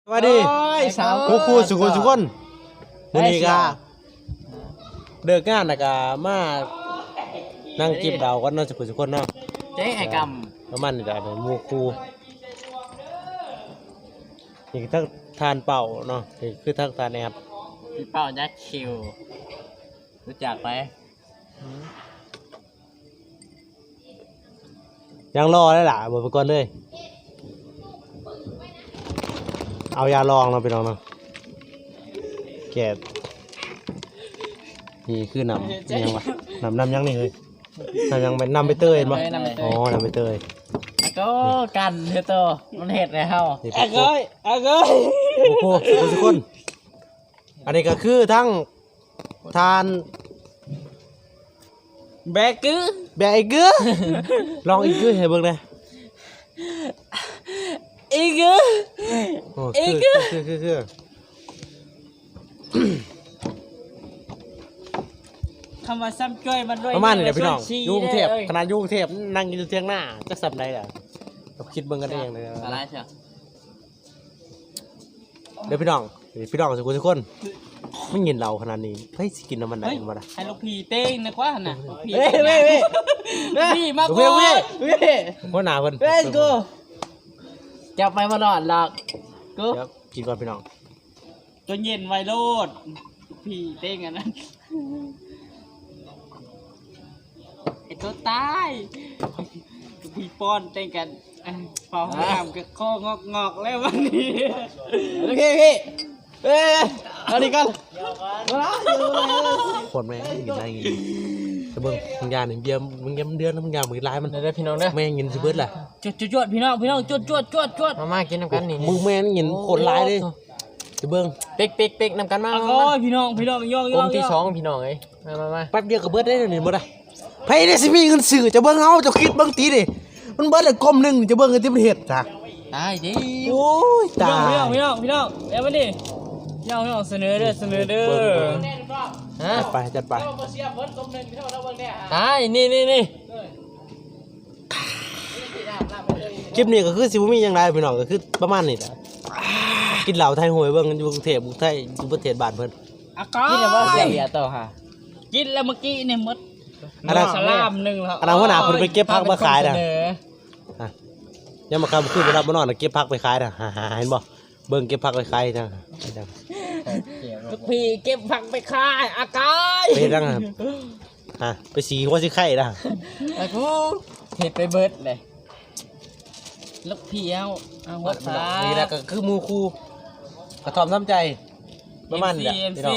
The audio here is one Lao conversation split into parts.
ສະບາຍດີ ໂອ້ຍ ສາວ ໂອ້ ຄູ່ສູ່ຄົນສູ່ຄົນ ມື້ນີ້ກະເລີກງານແລ້ວກະມານັ່ງຈິບເຫຼົ້າກັນເນາະ ສູ່ຄົນສູ່ຄົນເນາະ ເຈ້ ໄອ້ກຳ ປະມານນີ້ແຫຼະ ໝູ່ຄູ່ ນີ້ຄືທາງທ່ານເປົ້າເນາະ ນີ້ຄືທາງທ່ານແອດ ພີ່ເປົ້າຍັກຄິວ ຮູ້ຈັກໄໝ? ຍັງລໍໄດ້ລະ ເບິ່ງໄປກ່ອນເລີຍ ເອົາຢາລອງເນາະພີ່ນ້ອງເນາະ ແກະ ນີ້ຄືນ້ຳ ອີ່ຫຍັງວະ ນ້ຳ ນ້ຳຫຍັງນີ້ເຮີ້ຍ ນ້ຳຫຍັງ ນ້ຳໃບເຕີຍແມ່ນບໍ່ ນ້ຳໃບເຕີຍ ອໍ ນ້ຳໃບເຕີຍ ໂຕ ກັນເຮັດໂຕ ມັນເຮັດໃຫ້ເຮົາ ນີ້ ອາກອຍ ອາກອຍ ໂອ້ໂຫ ທຸກຄົນ ອັນນີ້ກໍຄືທັງທ່ານ ແບກກຶ ແບກກຶ ລອງອີກກຶໃຫ້ເບິ່ງແດ່ ອີກກຶ ໂອ້ ຄື ຄື ຄື ຄື ຄຳວ່າຊ້ຳຈ້ອຍມັນດ້ວຍ ປະມານນີ້ແຫຼະພີ່ນ້ອງ ຢູ່ກຸງເທບ ຂະໜາດຢູ່ກຸງເທບ ນັ່ງຢູ່ທຽງນາ ຈັກສ່ຳໃດລະ ກໍຄິດເບິ່ງກັນເອງເດີ ຫຼາຍເທື່ອ ເດີພີ່ນ້ອງ ພີ່ນ້ອງທຸກຄົນ ມັນກິນເຫຼົ້າຂະໜາດນີ້ ໃຜຊິກິນນຳມັນໄດ້ ເຮີ້ຍ ແມ່ນບໍ່ລະ ໃຫ້ລູກພີ່ເຕັງນະກວ່າຫັ້ນນະ ເຮີ້ຍ ພີ່ມາກ່ອນ ຫົວໜ້າເພິ່ນ ເລດໂກ ຈັບໄປບໍ່ລອດດອກ ໂກ ກິນກ່ອນພີ່ນ້ອງ ຕົວເຢັນໄວ້ໂລດ ພີ່ເຕັງອັນນັ້ນ ໄອ້ຕົວຕາຍ ພີ່ປ້ອນເຕັງກັນ ເປົ່າຫ້ອງນ້ຳກໍຄໍງອກໆແລ້ວບັດນີ້ ໂອເຄພີ່ ເອີ ເອົານີ້ກ່ອນ ໂຄດແມ່ງກິນຫຼາຍ ກິນ ແຕ່ເບິ່ງ ບາງຢ່າງນີ້ເບຍ ບາງຢ່າງເດືອນ ບາງຢ່າງມັນຫຼາຍ ມັນ ເດີພີ່ນ້ອງເດີ ແມ່ງກິນຊິເບິດລະ ຈວດໆໆ ພີ່ນ້ອງ ພີ່ນ້ອງ ຈວດໆໆໆ ມາ ມາກິນນຳກັນນີ້ ມຶງແມ່ນກິນໂຄດຫຼາຍເດ້ ຈະເບິ່ງ ເປັກໆໆ ນຳກັນມາ ໂອ້ຍ ພີ່ນ້ອງ ພີ່ນ້ອງ ຍອກໆ ກົມທີສອງ ພີ່ນ້ອງເອີຍ ມາໆໆ ແປັບດຽວກໍເບິດໄດ້ນີ້ບໍ່ໄດ້ ໃຜໄດ້ຊິມີເງິນຊື້ ຈະເບິ່ງເອົາ ເຈົ້າຄິດເບິ່ງຕິນີ້ ມັນເບິດແລ້ວກົມໜຶ່ງ ຈະເບິ່ງເອົາຕິ ມັນເຮັດຊະ ຕາຍເດ້ ໂອ້ຍ ຕາຍ ພີ່ນ້ອງ ພີ່ນ້ອງ ພີ່ນ້ອງ ເອົາມາດິ ພີ່ນ້ອງ ພີ່ນ້ອງ ສະເໜີເດີ ສະເໜີເດີ ຈັດໄປ ຈັດໄປ ຕາຍ ນີ້ໆໆ ຄລິບນີ້ກໍຄືຊິບໍ່ມີຫຍັງຫຼາຍພີ່ນ້ອງ ກໍຄືປະມານນີ້ແຫຼະ ກິນເຫຼົ້າໄທຫ້ວຍເບິ່ງ ຢູ່ກຸງເທບ ຢູ່ໄທ ຢູ່ປະເທດບ້ານເພິ່ນ ອາກາ ກິນແລ້ວບໍ່ເສຍເບຍຕໍ່ຫາ ກິນແລ້ວເມື່ອກີ້ນີ້ໝົດ ອັນນັ້ນ ສະລາມໜຶ່ງແລ້ວ ອັນນັ້ນຫົວໜ້າເພິ່ນໄປເກັບຜັກມາຂາຍນະ ຍາມມາຄ່ຳຄືນບໍ່ຫຼັບບໍ່ນອນ ເກັບຜັກໄປຂາຍນະ ຫາ ເຫັນບໍ່ ເບິ່ງເກັບຜັກໄປຂາຍນະ ລູກພີ່ເກັບຜັກໄປຂາຍ ອາກາ ໄປເຮັດຫຍັງ ຫາ ໄປສີຫົວສີໄຂ້ນະ ອາກູ ເຮັດໄປເບິດເລີຍ ລູກພີ່ເຮົາ ເອົາຫົວສາ ນີ້ແຫຼະກໍຄືໝູ່ຄູ່ ກະທ່ອມນ້ຳໃຈ ປະມານນີ້ແຫຼະພີ່ນ້ອງ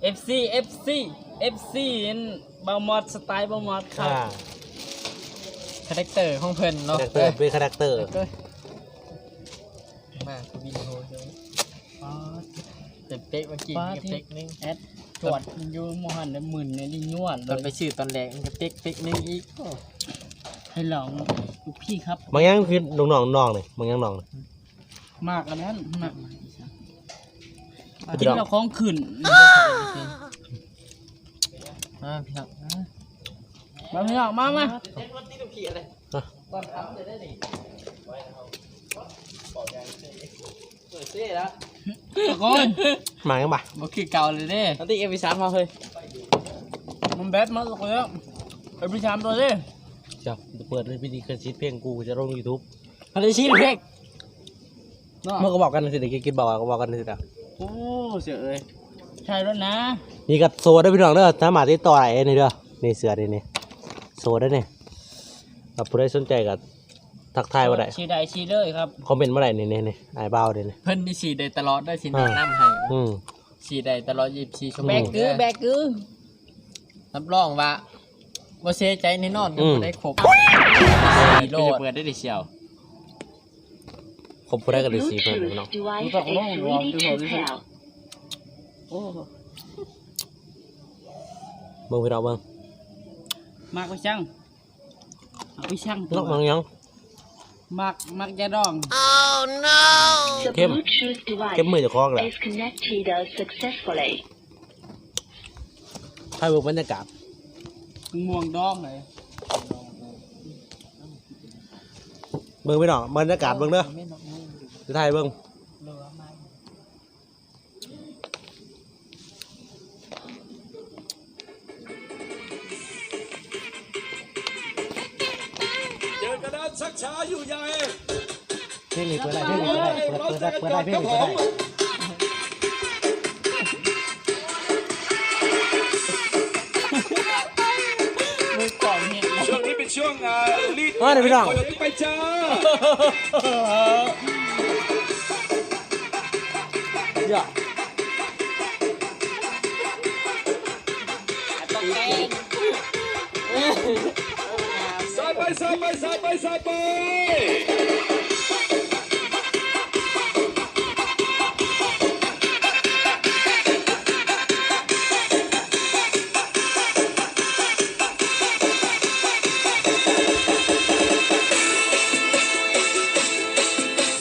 ເອັຟຊີ ເອັຟຊີ ເອັຟຊີ ອັນ ບ່າວມອດ ສະໄຕລ໌ບ່າວມອດຄັບ ອ່າ ຄາແຣັກເຕີຂອງເພິ່ນເນາະ ຄາແຣັກເຕີ ເອີ ເປັນຄາແຣັກເຕີ ມາຄືວິນໂທເຊີ ອໍ ເຕັກໆ ເມື່ອກີ້ ປາ ເຕັກໜຶ່ງ ແອັດ ຈວດຢູ່ໝໍຫັ້ນ ໄດ້ໝື່ນນີ້ຍວດເລີຍ ຕອນໄປຊື້ຕອນແລກມັນກໍເຕັກ ເຕັກໜຶ່ງອີກ ໂອ້ ໃຫ້ລອງ ລູກພີ່ຄັບ ບາງຢ່າງຄືນ້ອງໆ ນ້ອງນີ້ ບາງຢ່າງນ້ອງນີ້ ໝາກອັນນັ້ນ ໝາກ ກິນແລ້ວຂອງຂຶ້ນ ມາພີ່ນ້ອງ ມາ ມາ ມາ ມາ ຕອນຄ່ຳເລີຍເດ້ນີ້ ເອີ ເຊລະ ທຸກຄົນ ມາຫຍັງບາດ ບໍ່ຄືເກົ່າເລີຍເດ້ ອັນຕິ ເອັມພີສາມ ເຮົາເຮີ້ຍ ມັນແບັດໝົດແລ້ວ ເອັມພີສາມ ຕົວເດ້ ເຈົ້າ ເປີດເລີຍ ວິທີການຊິດເພງ ກູຈະລົງຢູທູບ ອັນນີ້ຊິດເພງ ເນາະ ມັນກໍບອກກັນຊິໄດ້ ຄິດບອກກໍບອກກັນຊິໄດ້ ໂອ້ ເສື້ອເອີຍ ໃສ່ລົດນະ ນີ້ກໍໂສດເດີພີ່ນ້ອງເດີ ສາມາດຕິດຕໍ່ໄດ້ນີ້ເດີ ນີ້ເສື້ອນີ້ ນີ້ໂສດເດີນີ້ ຖ້າຜູ້ໃດສົນໃຈກໍທັກທາຍມາໄດ້ ຊິໄດ້ຊິເລີຍຄັບ ຄອມເມັນມາໄດ້ນີ້ ນີ້ ນີ້ ອ້າຍບ່າວນີ້ ນີ້ ເພິ່ນນີ້ຊິໄດ້ຕະຫຼອດເດີ ຊິແນະນຳໃຫ້ ອ່າ ອືມ ຊິໄດ້ຕະຫຼອດ ຊາວສີ່ຊົ່ວໂມງ ແບກກຶ ແບກກຶ ຮັບຮອງວ່າບໍ່ເສຍໃຈແນ່ນອນ ອືມ ໄດ້ຄົບ ເປີດໄດ້ເດຊຽວ ຄົບຜູ້ໃດກໍໄດ້ສີ່ເພິ່ນເນາະ This device is three D printed. ໂອ້ ເບິ່ງພີ່ນ້ອງເບິ່ງ ມັກໄປຊັງ ເອົາໄປຊັ່ງຕົວ ມັກຫຍັງ? ໝາກ ໝາກຢາດອງ ເຄັມ ເຄັມມືເຈົ້າຂອງແຫຼະ is connected successfully. ຖ່າຍເບິ່ງບັນຍາກາດ ໝາກມ່ວງດອງເລີຍ ເບິ່ງພີ່ນ້ອງ ບັນຍາກາດເບິ່ງເດີ ຊິຖ່າຍເບິ່ງ เจอกันนะ ชักช้าอยู่ใหญ่ เพลงนี้เปิดได้ เพลงนี้เปิดได้ เปิด เปิดได้ เปิดได้ เพลงนี้เปิดได้ มือกลองเนี่ย ช่วงนี้เป็นช่วง อ่า รีด มาเด้อพี่น้อง ขออย่าไปจ้า อย่า ตกแต่ง สายไป สายไป สายไป สายไป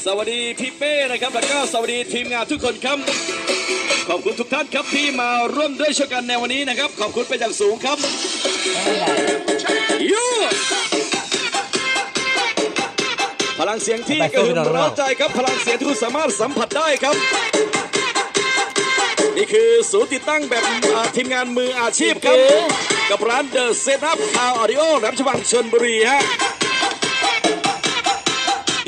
สวัสดีพี่เป้นะครับ แล้วก็สวัสดีทีมงานทุกคนครับ ขอบคุณทุกท่านครับที่มาร่วมด้วยช่วยกันในวันนี้นะครับ ขอบคุณเป็นอย่างสูงครับ ยู พลังเสียงที่กระหึ่มเร้าใจครับ พลังเสียงที่คุณสามารถสัมผัสได้ครับ นี่คือศูนย์ติดตั้งแบบ อ่า ทีมงานมืออาชีพครับ กับร้าน The Setup Sound Audio แหลมฉบัง ชลบุรีฮะ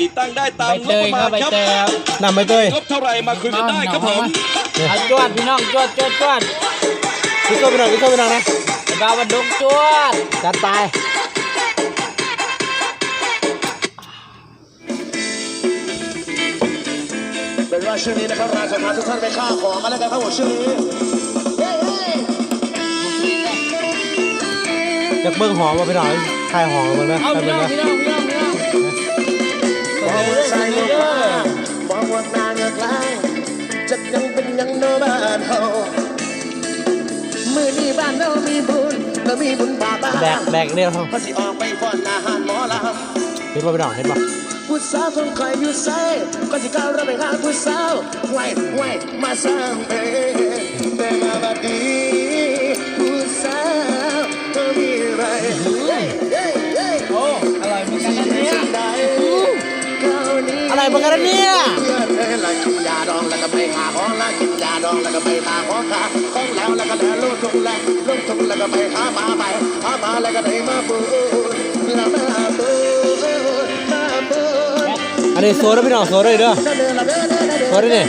ติดตั้งได้ตามงบประมาณครับ ใบเตยครับ ใบเตยครับ น้ำใบเตย งบเท่าไหร่มาคุยกันได้ครับผม เอาจวดพี่น้อง จวด จวด จวด พี่โก้พี่น้อง พี่โก้พี่น้องนะ ไอ้บ่าวบ้านดงจวด จัดไป เป็นว่าช่วงนี้นะครับ เราจะพาทุกท่านไปฆ่าของกันแล้วกันครับผม ช่วงนี้ เฮ้ย เฮ้ย อยากเบิ่งหอบ่พี่น้อง ถ่ายหอเบิ่งนะ เอาพี่น้อง ไปเบิ่งนะ พี่น้อง พี่น้อง พี่น้อง มองบนซ้ายเงือกขวา มองบนหน้าเงือกหลัง จักหยังเป็นหยังเนาะบ้านเฮา มื้อนี้บ้านเฮามีบุญ เฮามีบุญบ้าบ้า แบก แบกเดียว เฮาสิออกไปฟ้อนหน้าฮ้านหมอลำ เห็นบ่พี่น้อง เห็นบ่ ผู้สาวของข้อยอยู่ไส ข้อยสิก้าวเรือไปหาผู้สาว ห้วย ห้วย มาสร้างเพลง แต่มาบัดนี้ ผู้สาวเธอมีอะไร เฮ้ย เฮ้ย เฮ้ย โอ้ อร่อยเหมือนกันนะเนี่ย สิ่งใด คราวนี้ อร่อยเหมือนกันนะเนี่ย เพื่อนเอ้ย ละกินยาดองแล้วก็ไปหาของ ละกินยาดองแล้วก็ไปหาของ หาของแล้ว แล้วก็แล่นลงทุ่ง แล่นลงทุ่งแล้วก็ไปหาปลา ไปหาปลาแล้วก็ได้มาปูน แล้วมาปูน อันนี้โซดาพี่น้อง โซดาเด้อ โซดานี่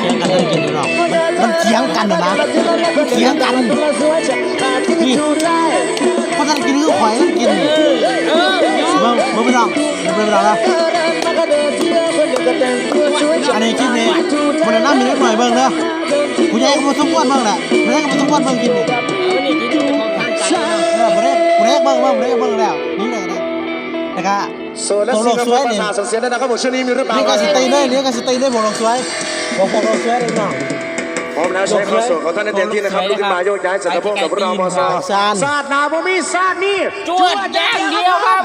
เถียงกัน มันเถียงกันน่ะนะ มันเถียงกัน นี่ เพราะท่านกินคือข่อยท่านกิน เบิ่ง เบิ่งพี่น้อง เบิ่งพี่น้องนะ อันนี้คลิปนี้ บ่ได้นำให้เด็กน้อยเบิ่งเด้อ ผู้ใหญ่ก็บ่สมควรเบิ่งแหละ ผู้ใหญ่ก็บ่สมควรเบิ่งคลิปนี้ เออ ผู้ใด ผู้ใดเบิ่ง เบิ่ง ผู้ใดเบิ่งแล้ว นี่เลยนะ แล้วก็ โซและสิ่งอำนวยความสะดวกส่งเสียงด้วยนะครับผม ช่วงนี้มีรถมา ลิขสิทธิ์เลย ลิขสิทธิ์เลย พวกโลกสวย พวก พวกโลกสวยเลยน้อง พร้อมแล้วใช้ความสวยของท่านได้เต็มที่นะครับ ลุกขึ้นมาโยกย้ายสะโพกกับพวกเรา มอซาว สาดหน้าบ่มี สาดนี่ จวดอย่างเดียวครับ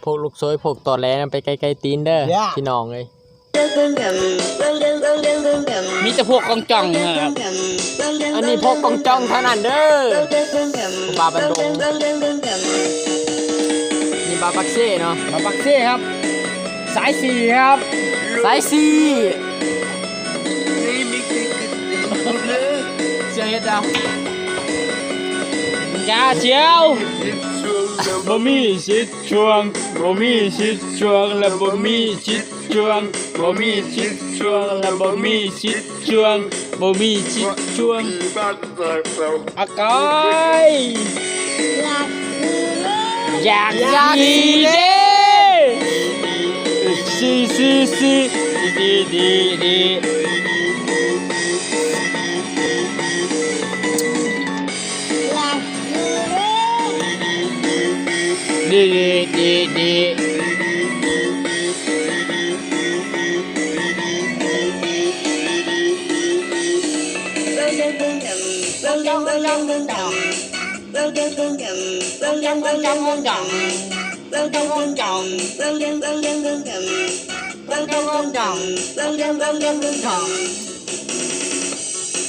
พวกลูกโซ่ย พวกตอแหลนำไปไกลๆตีนเด้อ พี่น้องเอ้ย มีแต่พวกกองจ่องนะครับ อันนี้พวกกองจ่องเท่านั้นเด้อ บ่าวบ้านดง นี่บ่าวปากเซ่เนาะ บ่าวปากเซ่ครับ สายสี่ครับ สายสี่ เสียงเฮ็ดดาว อย่าเสียว บ่มีสิทธิ์ช่วง บ่มีสิทธิ์ช่วง และบ่มีสิทธิ์ ช่วง บ่มีสิทธิ์ช่วง และบ่มีสิทธิ์ช่วง บ่มีสิทธิ์ช่วง อากอย อยาก อยากสิเด้ สิ สิ สิ ดี ดี ดี ดี ดี ดี ดี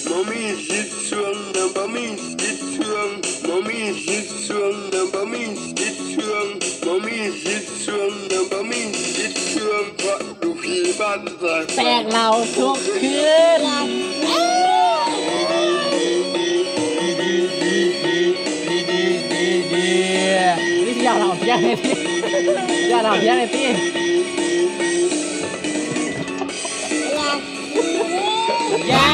ບໍ່ມີສິດເຊື່ອງນະ ບໍ່ມີສິດເຊື່ອງ ບໍ່ມີສິດເຊື່ອງນະ ບໍ່ມີສິດເຊື່ອງ ບໍ່ມີສິດເຊື່ອງນະ ບໍ່ມີສິດເຊື່ອງ ເພາະ ແຕກເຫຼົ້າທຸກຄືນ ນີ້ຊິຢາກເຫຼົ້າທ່ຽງນີ້ຕິ ຢາກເຫຼົ້າທ່ຽງນີ້ຕິ ຢາກສີເດ້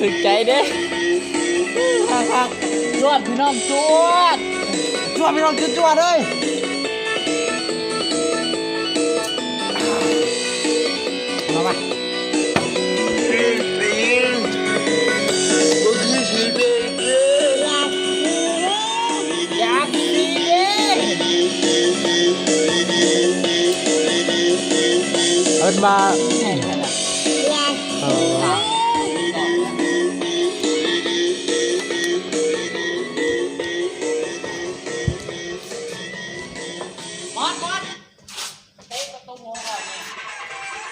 ຖືກໃຈເດ້ ຄັກໆ ຈວດພີ່ນ້ອງ ຈວດ ຈວດພີ່ນ້ອງ ຈວດໆເອີຍ ມາ ມາ ຄືສີ ບໍ່ຄືສີແດງເດີ ຢາກສີເດ້ ເອີ້ນວ່າ ເອີ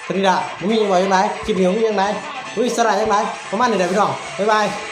ຕອນນີ້ລະ ບໍ່ມີຫຍັງເວົ້າຫຍັງຫຼາຍ ຄລິບນີ້ບໍ່ມີຫຍັງຫຼາຍ ບໍ່ມີສາລະຫຍັງຫຼາຍ ປະມານນີ້ແຫຼະພີ່ນ້ອງ ບາຍບາຍ.